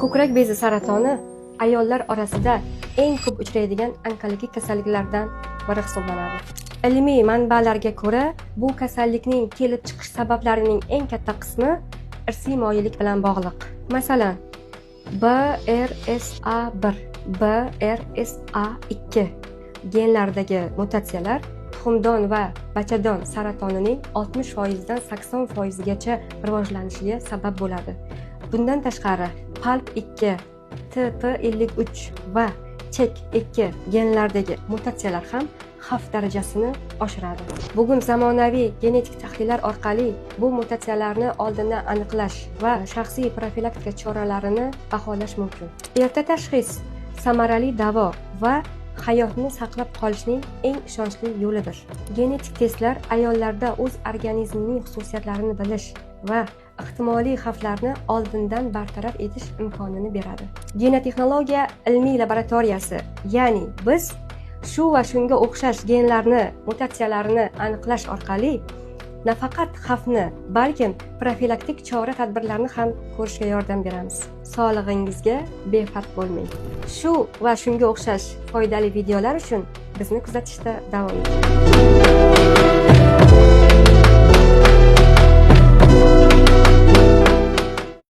Ko'krak bezi saratoni ayollar orasida eng ko'p uchraydigan onkologik kasalliklardan biri hisoblanadi. Ilmiy manbalarga ko'ra, bu kasallikning kelib chiqish sabablarining eng katta qismi irsiy moyillik bilan bog'liq. Masalan, BRSA1, BRSA2 genlaridagi mutatsiyalar tuxumdon va bachadon saratonining 60% dan 80% gacha rivojlanishiga sabab bo'ladi. Bundan tashqari, PALB2, TP53 va CHEK2 genlaridagi mutatsiyalar ham xavf darajasini oshiradi. Bugun zamonaviy genetik tahlillar orqali bu mutatsiyalarni oldindan aniqlash va shaxsiy profilaktika choralarini baholash mumkin. Erta tashxis samarali davo va hayotni saqlab qolishning eng ishonchli yo'lidir. Genetik testlar ayollarda o'z organizmining xususiyatlarini bilish va ehtimoliy xavflarni oldindan bartaraf etish imkonini beradi. Genotexnologiya ilmiy laboratoriyasi, ya'ni biz shu va shunga o'xshash genlarni mutatsiyalarini aniqlash orqali nafaqat xavfni, balkim profilaktik chora tadbirlarni ham ko'rishga yordam beramiz. Sog'lig'ingizga befarq bo'lmang. Shu va shunga o'xshash foydali videolar uchun bizni kuzatishda davom eting.